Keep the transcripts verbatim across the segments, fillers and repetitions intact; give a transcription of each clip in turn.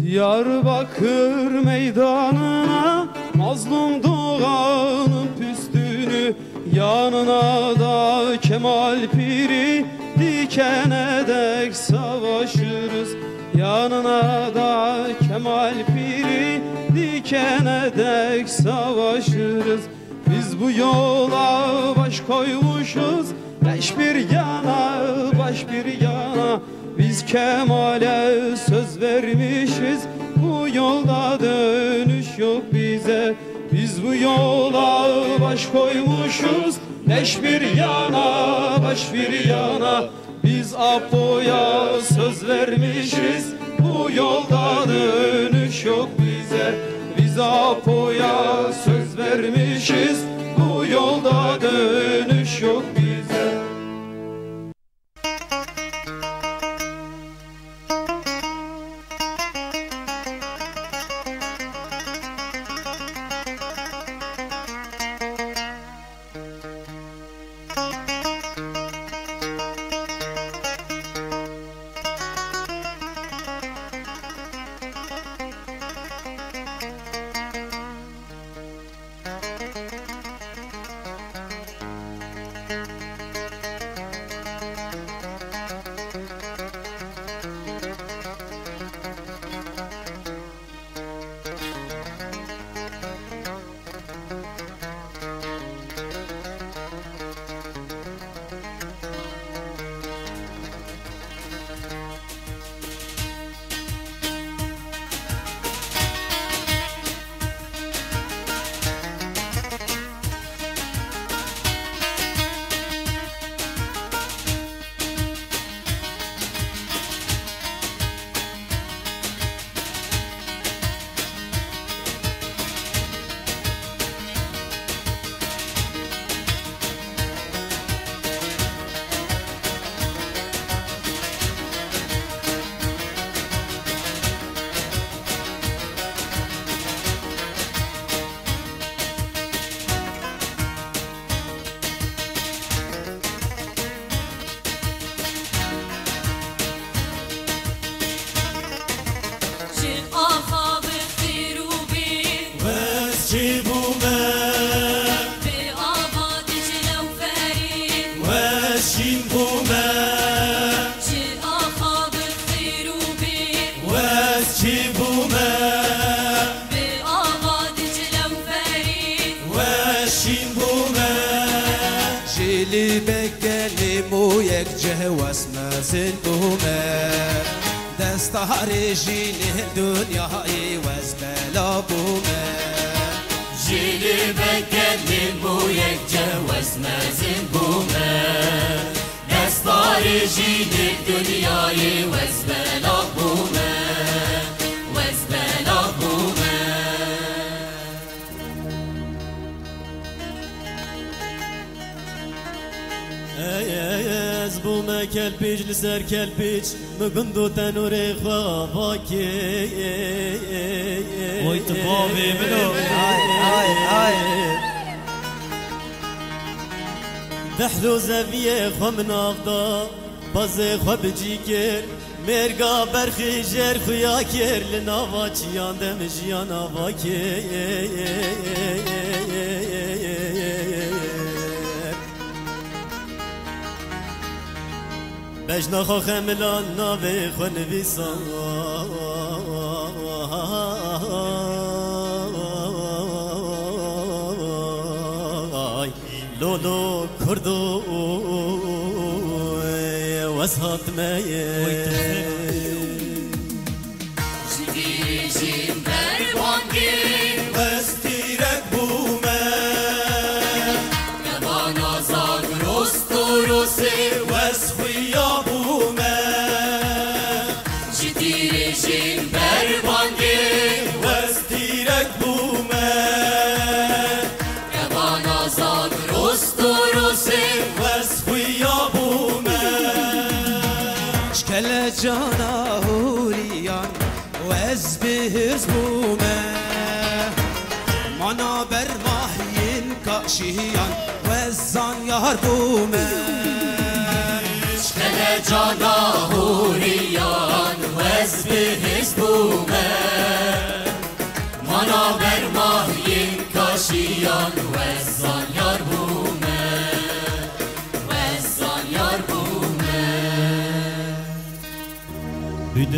Diyarbakır meydanına Mazlum Doğan'ın püstünü, yanına da Kemal Piri dikene dek savaşırız. Yanına da Kemal Piri dikene dek savaşırız. Biz bu yola baş koymuşuz, beş bir yana, baş bir yana. Biz Kemal'e söz vermişiz, bu yolda dönüş yok bize. Biz bu yola baş koymuşuz, beş bir yana, baş bir yana. Biz Apo'ya söz vermişiz, bu yolda dönüş yok bize. Biz Apo'ya söz vermişiz, bu yolda dönüş yok bize. Ji axa bi xêr û bê. Wez çê bûme. Bi ava Dicle û Ferîd. Wez şîn bûme. Ji axa bi xêr û bê. Wez çê bûme. Bi ava Dicle û Ferîd. Wez şîn bûme. Jî lî bekelî mûyek ceh wez mezin bûme. Desta rêjînê dinyayê wez bela bûme. Jî lî bekelî mûyek ceh wez mezin bûme. Desta rêjînê dinyayê wez bela bûme. Wez bela bûme. Ey, ey, ez bûme kelpîç li ser kelpîç, min gund û tenûrê xwe ava kê. Oy, tu bavê min o. Ay, ay, ay. Dehl û zeviyê xwe min av da. Bazê xwe bi cî kir, mêrga berxî jêr xuya kir, li nava çiyan de min jiyan ava kir. Bejna xwe xemilan navê xwe nivîsan. Lolo Kurdo wez hatime ye. Ji vîrê jî berbangê wez tîrek bûme. Kebana Zagros Torosê wez xuya bûme. Ji tîrê jî berbangê wez tîrek bûme. Kebana Zagros Torosê wez xuya bûme. Ji kelecana hûriyan wez bihirz bûme. Mana bermahiyên kaşiyan wez zanyar bûme. Ji kelecana hûriyan wez bihirz bûme.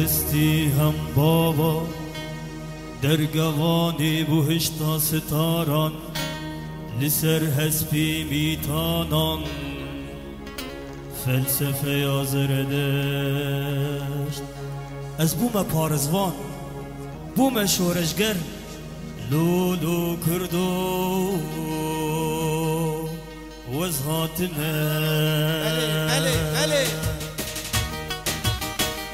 Estî hem baba, dergevanê buhişta sitaran, li ser hespî mîtanan, felsefeya Zeredeşt. Ez bûme parizvan, bûme şoreşger, lolo kurdo. Wez hatime. Belê, belê, belê.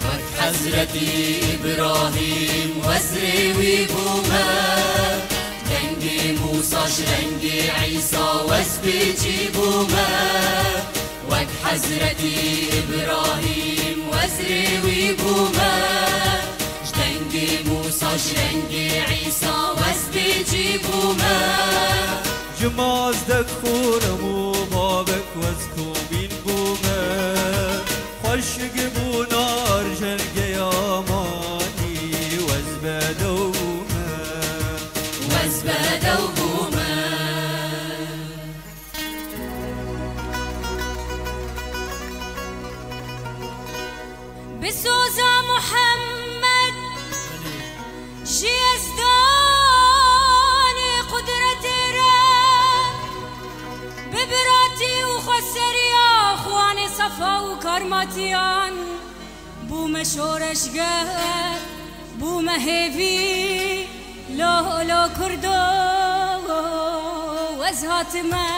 Wek Hezretî Îbrahîm wezrê wî bûme. Dengê Mûsa ji rengê Îsa wez pêçî bûme. Wek Hezretî Îbrahîm wezrê wî bûme. Ji dengê Mûsa, ji rengê Îsa wez pêçî bûme. Ji mazdek xûrim û babek wez komîn bûme. Xweşik bûna erjengeya manî wez bedew bûme. Wez bedew bûme. Bi soza Muhammed ji Yezdanê qudretê re, bi biratî û xweseriya xwanê Sefa û Karmatiyan bûme şoreşger, bûme hêvî, lo, lo Kurdo, ez hatime.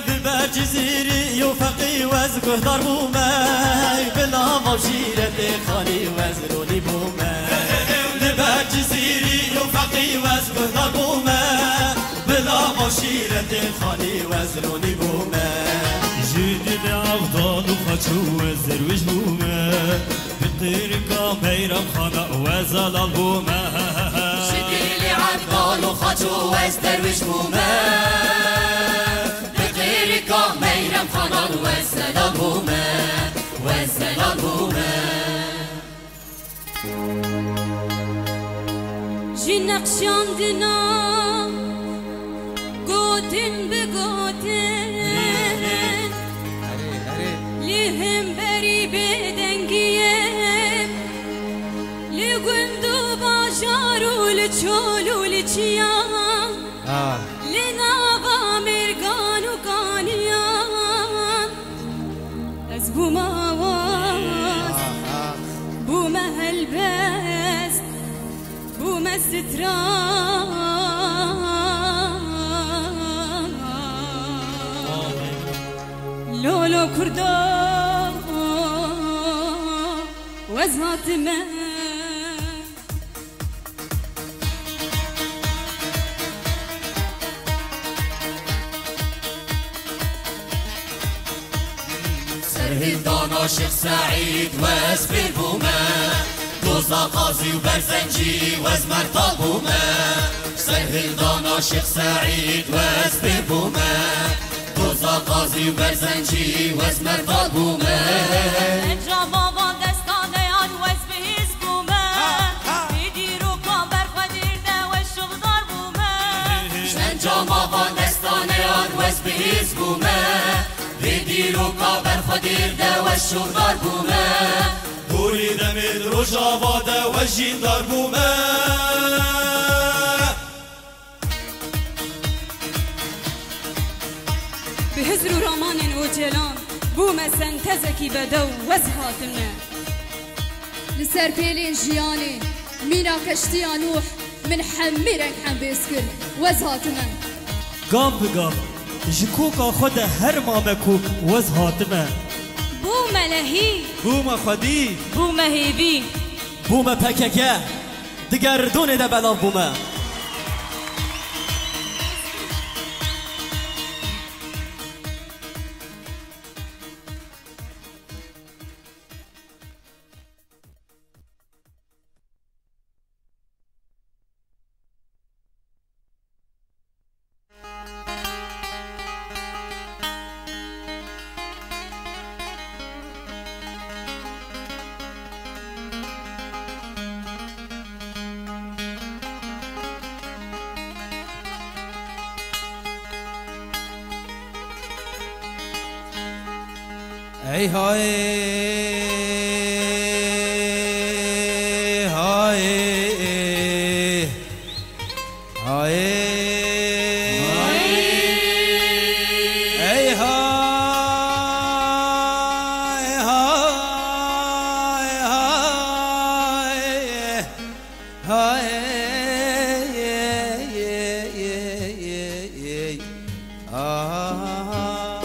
Li ber Cizîrî û Feqî wez guhdar bûme, bila mavşîretê xanî wez ronî bûme. Li ber Cizîrî û Feqî wez guhdar bûme, bila mavşîretê xanî wez ronî bûme. Ji dilê Evdal û Xaço wez derwîş bûme. Bi qêrika Meyrem Xana wez zelal bûme. Ji dilê Evdal û Xaço wez derwîş bûme. Bi qêrika Meyrem Xana wez zelal bûme. Wez zelal bûme. Ji neqşandina gotin bi gotin, li hemberî bêdengiyê, li gund û bajar û li çol û li çiyan, li nava mêrgan û kaniyan, ez bûme awaz, bûme helbest, bûme stran. Lolo Kurdo, wez hatime. Serhildana Şêx Seîd wez pêr bûme. Doza Qazî û Berzencî wez mertal bûme. Serhildana Şêx Seîd wez pêr bûme. Doza Qazî û Berzencî wez mertal bûme. Encama van destaneyan wez bihîz bûme. Vê dîroka berxwedîr de wez şuxdar bûme. Ji encama van destaneyan wez bihîz bûme. Vê dîroka berxwedîr de wez şuxdar bûme. Gorî demê di Rojava de wez jîndar bûme. Bi hizr û ramanên Ocelan bûme sentezekî bedew wez hatine. Li ser pêlên jiyanê mîna keştiya Nûh min hemî reng hembêz kir, wez hatime. Gav bi gav ji koka xwe de her mame ku wez hatime. Bûme lehî. Bûme xwedî. Bûme hêvî. Bûme P K K. Di gerdûnê de belav bûme. Ey hay, hay, hay, ey hay, hay, hay. Hay, ey, ey, ey, ey, ey. Ah, ah, ah.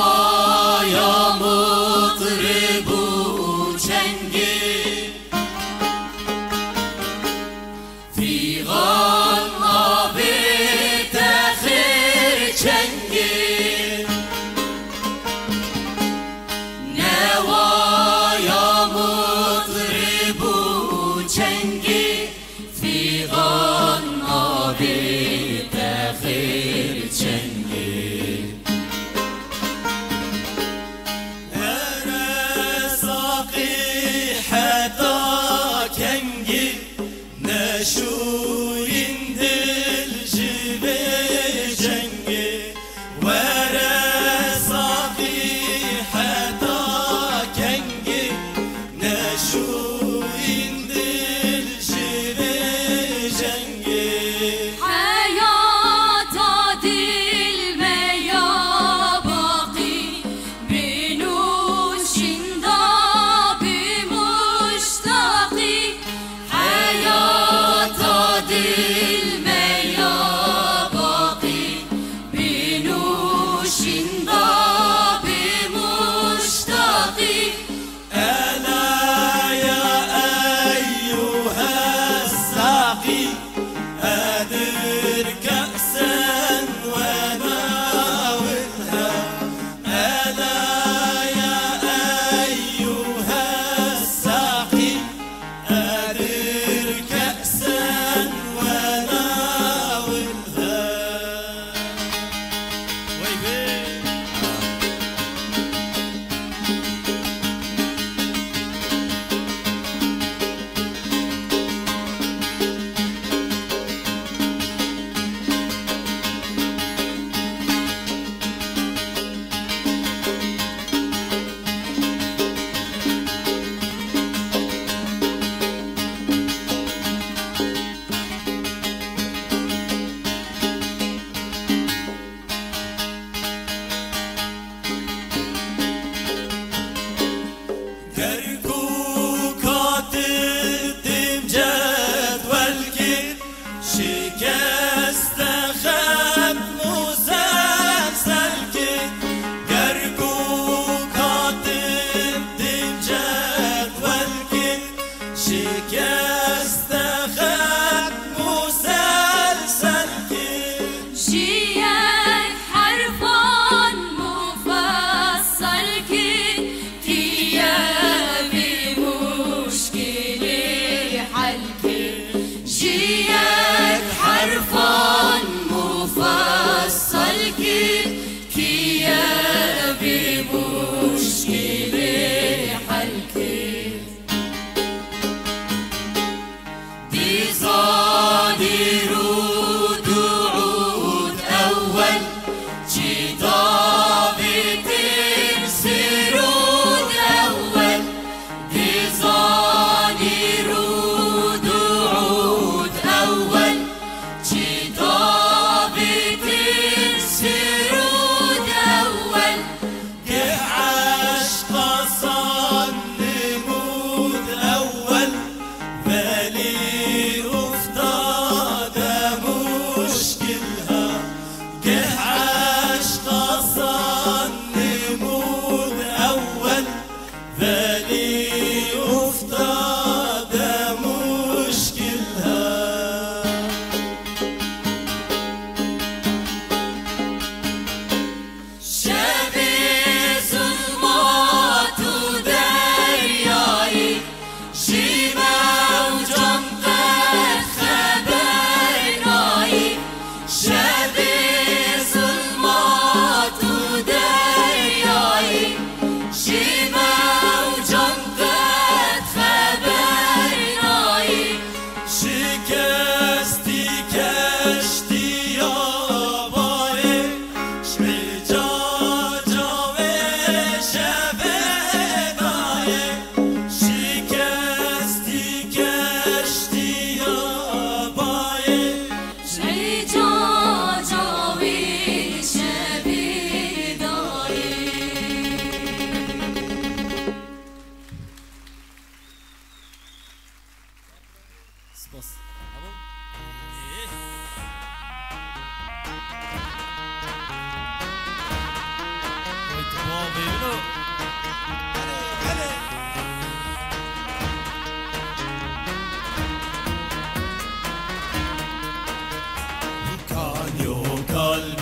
Newaya mutrib û çengê, fîxan avête xêr çengê. Newaya mutrib û çengê, fîxan avête xêr çengê. Were saqî heta kengî, neşûyîn dil ji vê cengê. Were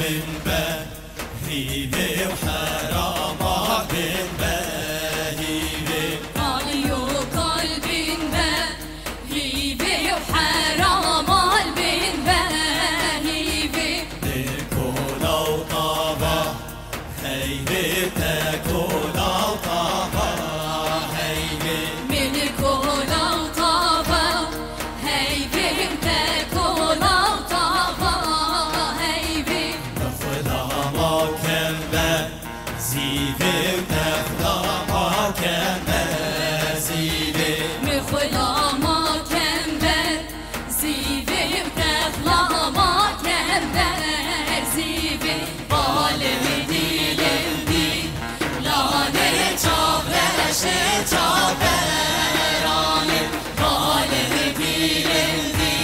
Bin be hîvê û herama bin be hîvê. Kal yo kal bin be hîvê û herama bin be hîvê. Bin kola û tava heyvê te kola û tava heyvê. Min kola û tava heyvê te kola û tava heyvê. Bi xwe lama kem be zîvê û te xwe lama kem be zîvê. Min xwe lama kem be zîvê û te xwe lama kem be zîvê. Balê dîlê dî, lanê çavreşê çaveranê. Balê dîlê dî,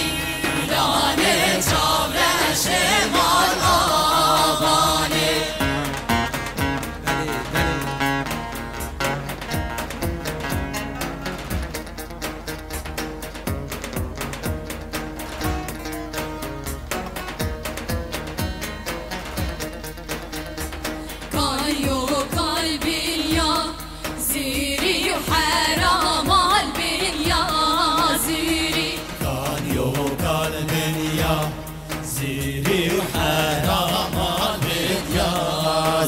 lanê çavreşê mal abanê. Belê, belê. Kal yo kal bin ya zîrî û heramal bin ya zîrî. Kal yo kal bin ya zîrî û heramal bin ya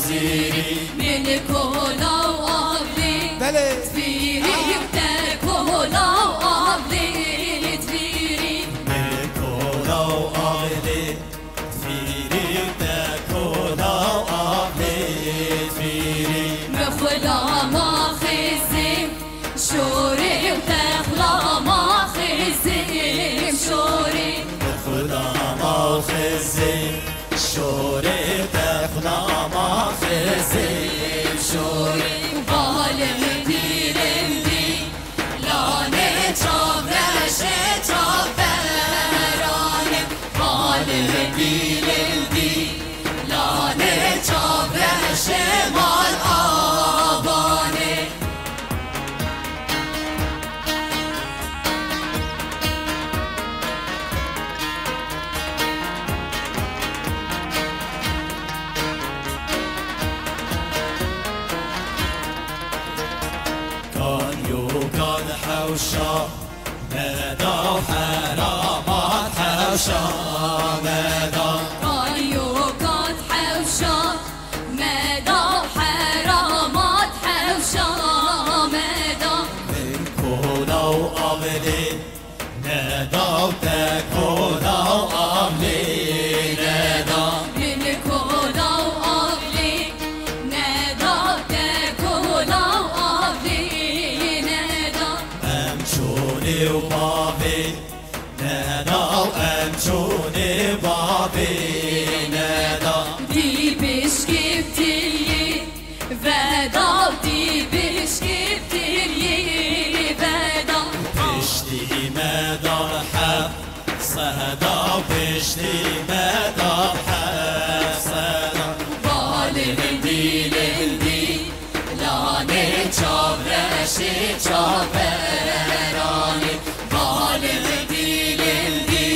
zîrî. Min kola û avlî Belê. Dvîrî û te kola û avlî dvîrî. Min kola û avlî dvîrî û te kola û avlî dvîrî. Min xwe lama xizim şorê û te xwe lama xizim şorê. Min xwe lama xizim şorê û te xwe lama xizim şorê. Balê dîlê dî, lanê çavreşê çaveranê. Balê dîlê dî, lanê çavreşê mal abanê. Kan yo kan hewşa me da û heramat hewşa me da. Kan yo kan hewşa me da û heramat hewşa me da. Min kola û avlî neda û te kola û avlî neda. Min kola û avlî neda û te kola û avlî neda. Em çûnî û bavê neda û em çûnî bavê neda. Dî bişkî tilî veda, dî bişkî tilî veda. Piştî me da heft seda, piştî me da heft seda. Balê dîlê dî, lanê çavreşê çaveranê. Balê dîlê dî,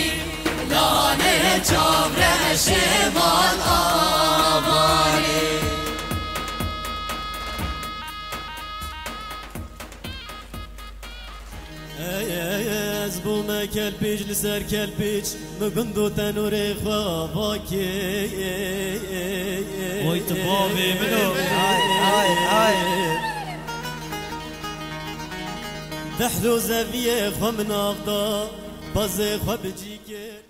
lanê çavreşê mal abanê. Ey, ey, ez bûme kelpîç, li ser kelpîç, min gund û tenûrê xwe ava kir. Oy, tu bavê min o. Ay, ay, ay. Deh do zeviyê xwe min av da, bazê xwe bi cî kir.